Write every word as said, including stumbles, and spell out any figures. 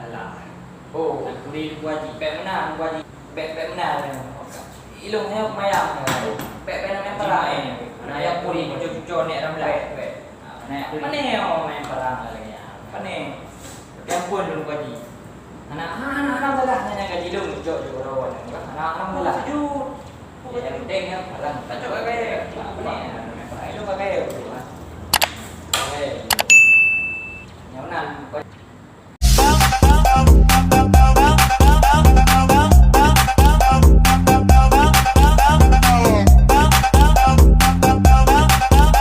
Alah. Oh, nak kuri Teungku Haji. Bèk meunan Teungku Haji. Bèk, bèk meunan. Ilôn nyoe mayang. Bèk, bèk na main parang. Nah, nyang kuri cucok-cucok nèk ram lah. Bèk, bèk. Nah, pané oh main parang lagèe nyan. Pané. Tapi ampôn lôn Teungku Haji. Hana, hana, hana bagaih nyan gaji lôn cucok-cucok droe nyan. Hana, hana bagaih. Sujud. Yang penting nyan parang. Cucok gagai. Pané. Ilôn gagai. Gagai. Nyan meunan.